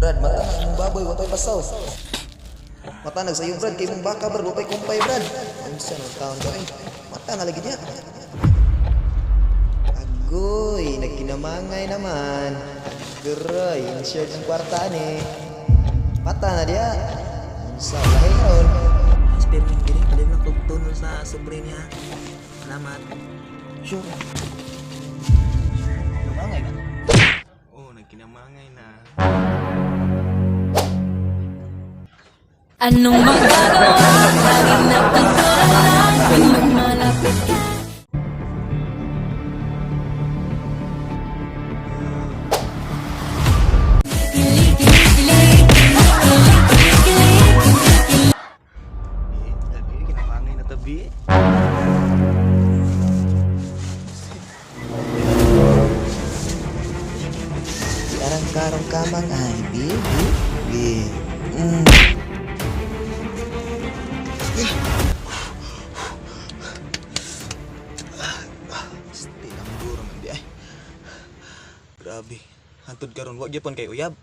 Brad, mata na imong baboy, wa pay pasaw. Mata nag sayo, Brad, kay imong baka, Brad, wa pay kumpay, Brad. Unsa nang taon ka eh? Mata na lagi niya. Agoy, nagkinamangay naman. Agoy, insured ang kwarta ni. Mata na diya. Unsa lahi ron? Experiment diri, palit na kog tunnel sa sobre niya. Salamat. Sure. Namangay na. Oh, nagkinamangay na. Anong magagawa? Laging nagtagturalan tuwing lumalapit ka. Kilig, kilig, kilig. Kilig, kilig, kilig. Eh, tabi, kinamangay na tabi. Arang karong kamang ay, bi, bi, bi. Still ang duro man di ay. Grabe. Hantod karon wa gyapon kay uyab.